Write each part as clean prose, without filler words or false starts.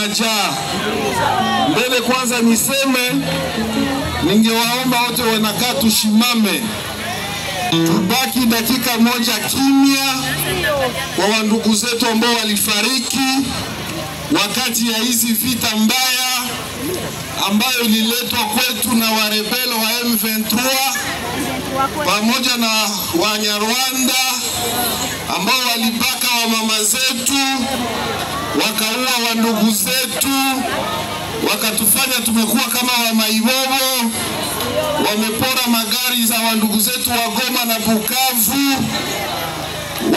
najaa. Mbele kwanza niseme, ningewaomba wote wanakaa tushimame, tubaki dakika moja kimya kwa wandugu zetu ambao walifariki wakati ya hizi vita mbaya ambayo ililetwa kwetu na warebelo wa M23 pamoja na Wanyarwanda ambao walibaka wa mama zetu, wakaua wa ndugu zetu, wakatufanya tumekuwa kama wa maibobo. Wamepora magari za wandugu zetu wa Goma na Bukavu,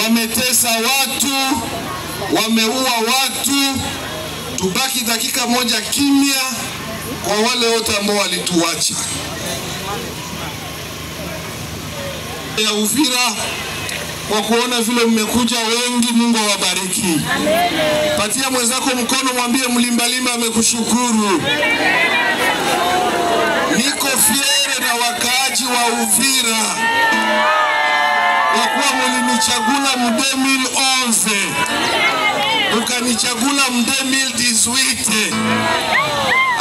wametesa watu, wameua watu. Tubaki dakika moja kimya kwa wale wote ambao walituacha. Ya Uvira, kwa kuona vile mmekuja wengi, Mungu awabariki. Patia mwenzako mkono, mwambie Mlimbalimba amekushukuru. Niko fiere na wakaaji wa Uvira kwa kuwa mlinichagula mu 2011, ukanichagula mu 2018.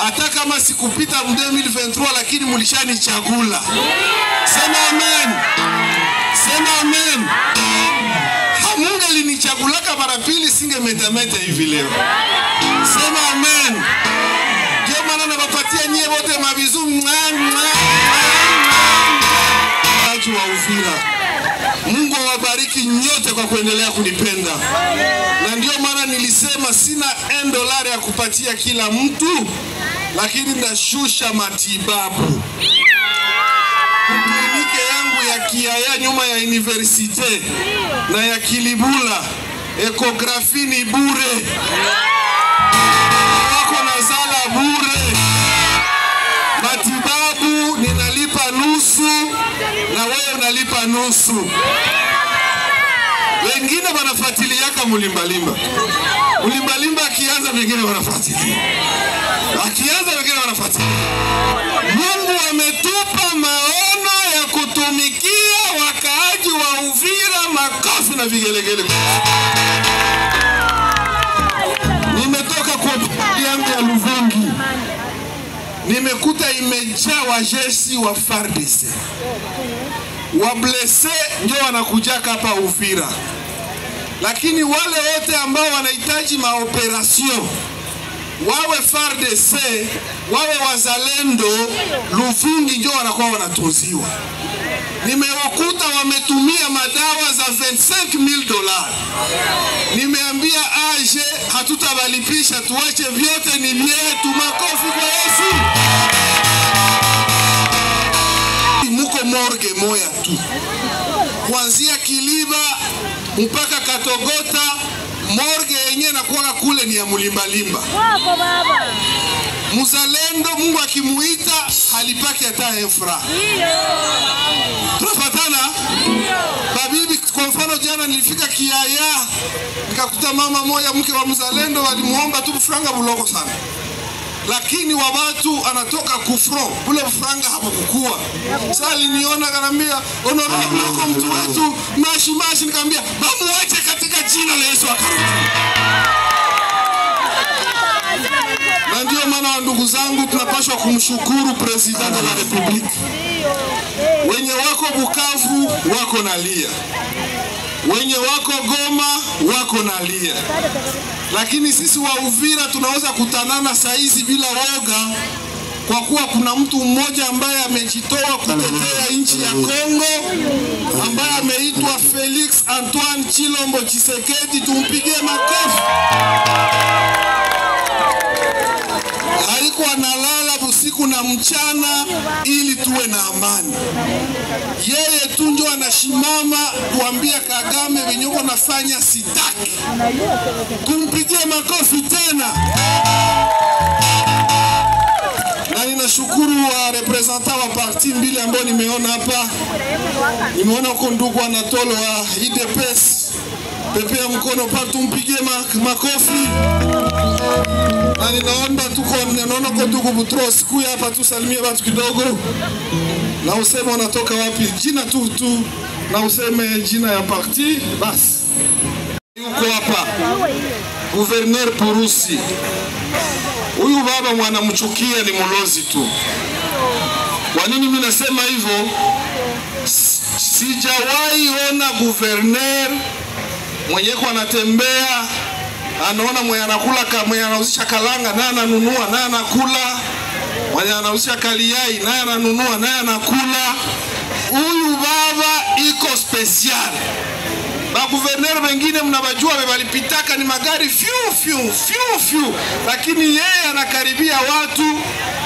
Hata kama sikupita mu 2023, lakini mlishanichagula. Sema amen. Sema amen. Hamungelinichagulaka mara pili, singemetameta hivi leo. Sema amen. Ndio maana nawapatia nyie wote mabizu. Wa Uvira, Mungu awabariki nyote kwa kuendelea kunipenda. Na ndio maana nilisema sina $1 ya kupatia kila mtu, lakini nashusha matibabu. Kliniki yangu ya Kiaya nyuma ya universite na ya Kilibula, ekografi ni bure, wako na zala bure, matibabu ninalipa nusu na wewe unalipa nusu. Wengine wanafuatiliaka Mlimbalimba. Mlimbalimba akianza wengine wanafuatilia, akianza wengine wanafuatilia. Mungu ametupa maono ya kutumikia wakaaji wa Uvira. Makofi na vigelegele. Nimetoka kwa yangu ya Luvungi, nimekuta imejaa wajeshi wa FARDC. Wablese ndio wanakuja hapa Uvira, lakini wale wote ambao wanahitaji maoperation, wawe FARDC, wawe wazalendo, Luvungi ndio wanakuwa wanatunziwa. Nimewakuta wametumia madawa za $25,000. Nimeambia aje, hatutabalipisha, tuache vyote ni vyetu. Makofi kwa Yesu. Muko morgue moya tu, kuanzia Kiliba mpaka Katogota, morgue yenyewe nakuwa kule ni ya Mlimbalimba. Muzalendo Mungu akimuita halipaki hata infra. Tunafatana? Babibi, kwa mfano jana nilifika Kiaya, nikakuta mama moja mke wa mzalendo, walimuomba tu franga buloko sana. Lakini wa watu anatoka kufro, ule franga hapokukua. Sasa aliniona akaniambia, "Honorable buloko mtu wetu, mashi mashi." Nikamwambia, "Bamuache katika jina la Yesu akarudi." Na ndio maana ndugu zangu tunapaswa kumshukuru President de la Republique. Wenye wako Bukavu wako nalia, wenye wako Goma wako nalia, lakini sisi wa Uvira tunaweza kutanana saizi bila woga, kwa kuwa kuna mtu mmoja ambaye amejitoa kutetea nchi ya Kongo, ambaye ameitwa Felix Antoine Tshilombo Tshisekedi. Tumpigie makofi. Alikuwa analala usiku na mchana ili tuwe na amani. Yeye tu ndio anashimama kuambia Kagame wenyoko nafanya sitaki. Tumpigie makofi tena. Na ninashukuru wa representant wa parti mbili ambao nimeona hapa. Nimeona huko ndugu Anatolo wa IDPS. Pepea mkono pa, tumpigie makofi. Na ninaomba tuko ninaona kwa ndugu Butros kuya hapa tusalimie watu kidogo. Na useme unatoka wapi, jina tu tu, na useme jina ya parti basi. Yuko hapa Gouverneur Purusi. baba mwanamchukia ni mulozi tu. Kwa nini mimi nasema hivyo? Sijawahi ona gouverneur mwenye kwa anatembea anaona mwenye anakula, mwenye anauzisha kalanga naye ananunua naye anakula, mwenye anauzisha kaliai naye ananunua naye anakula. Huyu baba iko special. Ba gouverneur wengine mnabajua walipitaka ni magari fiu fiu fiu fiu, lakini yeye anakaribia watu.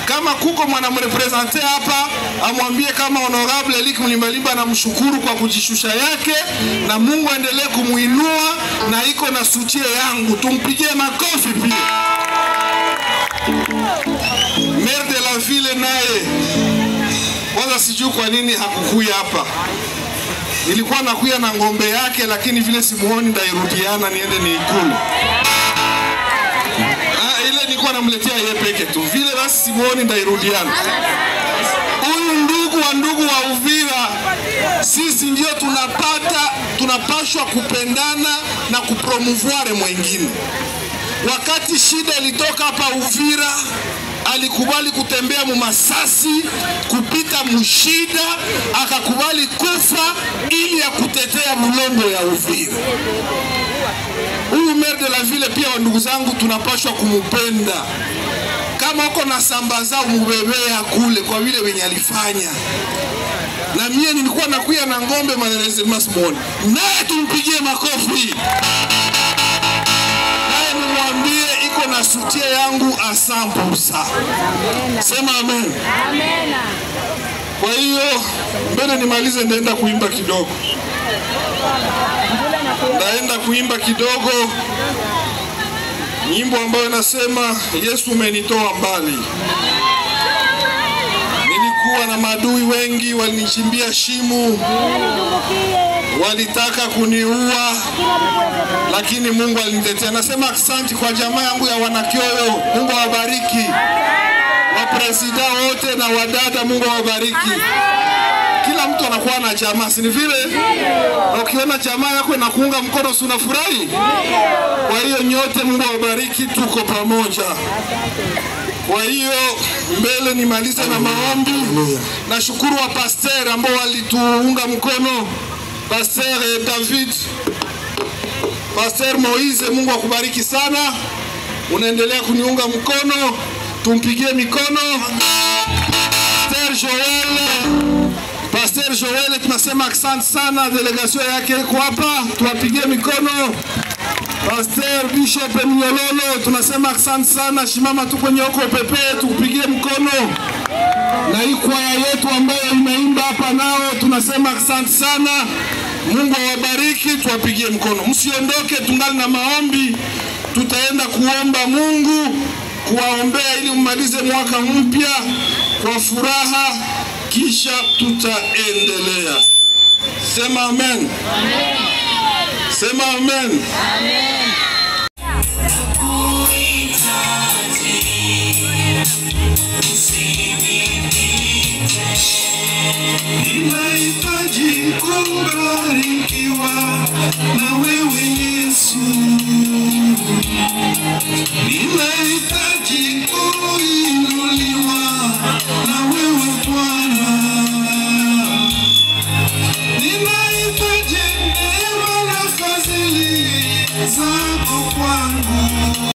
Kama kuko mwanamrepresente hapa amwambie kama honorable Eric Mulimbalimba anamshukuru kwa kujishusha yake, na Mungu aendelee kumuinua, na iko na sutie yangu, tumpigie makofi pia. Maire de la ville naye kwanza sijui kwa nini hakukuya hapa. Nilikuwa nakuya na ngombe yake, lakini vile simuoni ndairudiana niende niikule. Ile nilikuwa namletea yeye peke tu. Vile basi simuoni ndairudiana. Huyu ndugu wa ndugu wa Uvira, sisi ndio tunapashwa kupendana na kupromouvoir mwingine. Wakati shida ilitoka hapa Uvira, alikubali kutembea mumasasi, kupita mushida, akakubali kufa ili ya kutetea mulongo ya Uvira. Huyu maire de la ville pia, wa ndugu zangu, tunapashwa kumupenda. Kama uko na sambaza umubebea kule kwa vile wenye alifanya. Na mie nilikuwa nakuya na ngombe manereze masmoni. Naye tumpigie makofi. Naye nimwambie iko na sutie yangu 100%. Sema amen. Amen. Kwa hiyo mbele nimalize, ndaenda kuimba kidogo. Ndaenda kuimba kidogo nyimbo ambayo inasema Yesu umenitoa mbali. Nilikuwa na maadui wengi, walinichimbia shimo, walitaka kuniua, lakini Mungu alinitetea. Nasema asante kwa jamaa yangu ya Wanakioyo, Mungu awabariki. Wa presida wote na wadada, Mungu awabariki. Kila mtu anakuwa na jamaa, si ni vile? Na ukiona jamaa yako inakuunga mkono, si unafurahi? Kwa hiyo nyote Mungu awabariki, tuko pamoja. Kwa hiyo mbele nimalize na maombi. Nashukuru wa pasteur ambao walituunga mkono, Pasteur David, Pasteur Moise, Mungu akubariki sana. Unaendelea kuniunga mkono, tumpigie mikono. Pasteur Joel, tunasema asante sana, delegation yake iko hapa, tuwapigie mikono. Pasteur Bishop Mnyololo, tunasema asante sana, shimama tu kwenye huko pepe, tukupigie mkono. Na hii kwaya yetu ambayo imeimba hapa nao tunasema asante sana. Mungu awabariki, tuwapigie mkono. Msiondoke, tungali na maombi. Tutaenda kuomba Mungu, kuwaombea ili umalize mwaka mpya kwa furaha, kisha tutaendelea. Sema amen. Amen. Sema amen. Amen. Ninahitaji kubarikiwa na wewe Yesu. Ninahitaji kuinuliwa na wewe Bwana. Ninahitaji neema na fadhili zako kwangu.